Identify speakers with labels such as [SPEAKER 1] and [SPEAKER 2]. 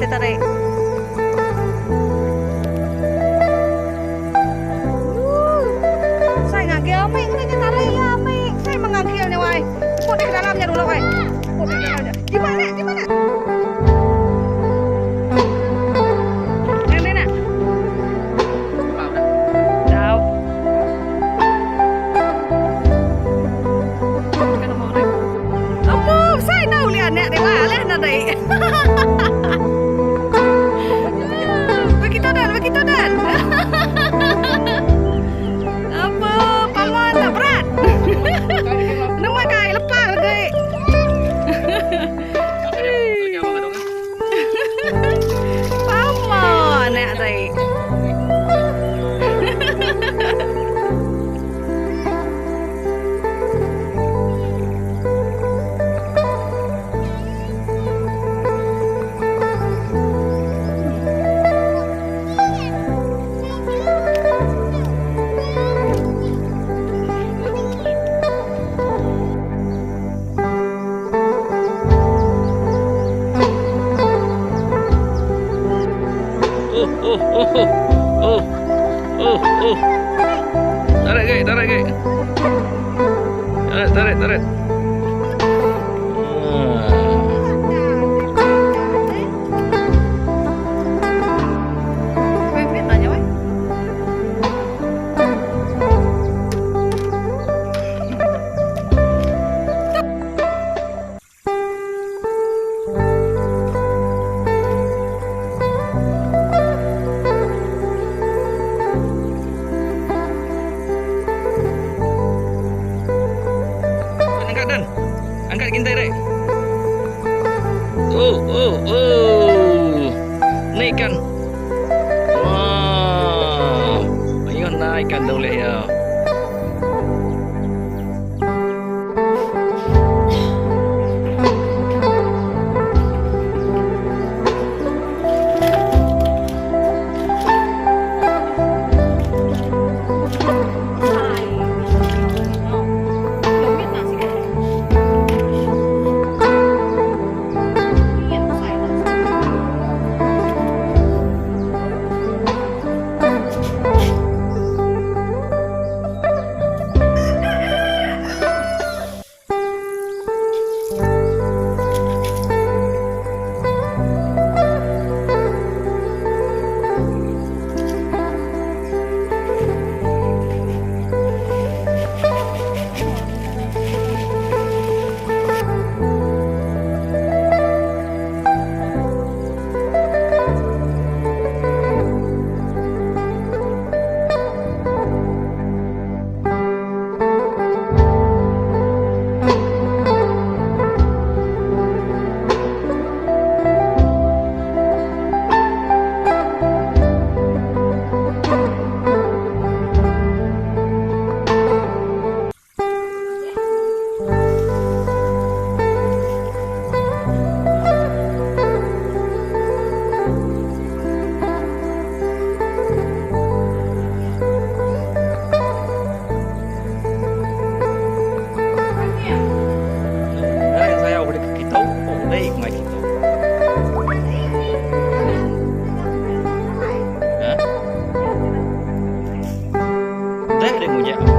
[SPEAKER 1] sida tadi. Sai ngagil amai ngena nya tali iya amai. Sai mengagil nya wai. Put deh ke dalam nya dulu wai. Put deh ke dalam nya. Jimat nek, jimat nek. Nek nek nek. Tau. Apu, sai enda ulih anak deh wai. Alih nadai. Begitu dan, begitu dan. Apa paman tak berat. Nama kai lepas lagi. Paman nak tadi.
[SPEAKER 2] Oh, oh, oh, oh, oh, oh, oh. Tarik, gek, tarik, gek. Tarik, tarik, tarik. Angkat Dan. Angkat gintai dek. Oh, oh, oh. Ni ikan. Wah. Mayuh na ikan dah ulih iya. Dah dia nguyak.